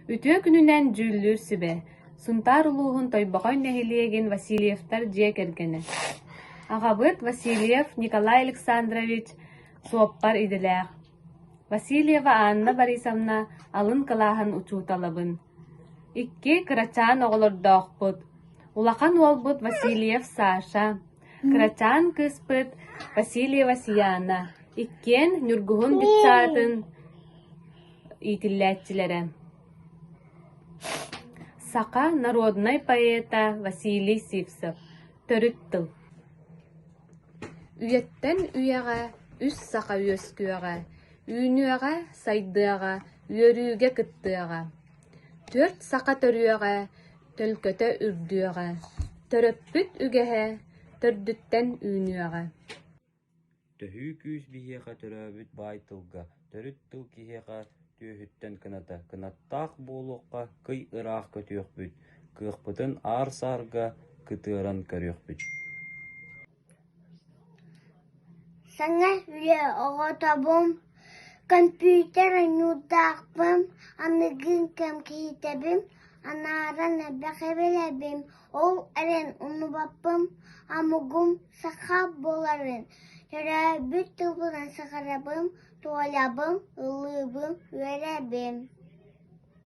Үтүө күнүнэн дьүүллүүр сүбэ, Сунтаар улууһун Тойбохой нэһилиэгин Васильевтар дьиэ кэргэнэ. Аҕабыт Васильев Николай Александрович суоппар идэлээх. Васильева Анна Борисовна алын кылааһын учууталабын. Икки кырачаан оҕолордоохпут. Улахан уолбут Васильев Саша, кырачаан кыыспыт Васильева Сияна иккиэн Ньургуһун детсаатын иитиллээччилэрэ. Саха народнай поэта Василий Сивцев Төрүт тыл Үйэттэн үйэҕэ үс саха үөскүөҕэ, үүнүөҕэ, сайдыаҕа, үөрүүгэ кыттыаҕа. Түөрт саха төрүөҕэ, төлкөтө үрдүөҕэ, төрөппүт үгэһэ төрдүттэн үүнүөҕэ. Төһүү күүс биһиэхэ төрөөбүт баай тылга, төрүт тыл киһиэхэ түөһүттэн кыната, кынаттаах буолуохха кый ыраах көтүөхпүт, кыахпытын аар-саарга кытыаран көрүөхпүт. Саҥа үйэ оҕотобун, компьютер оонньуурдаахпын, аныгы кэм киһитэбин, анааран элбэх билэбин, ол эрэн умнубаппын, омугум саха буоларын, төрөөбүт тылбынан саҥарабын, туойабын, ыллыыбын, үөрэбин.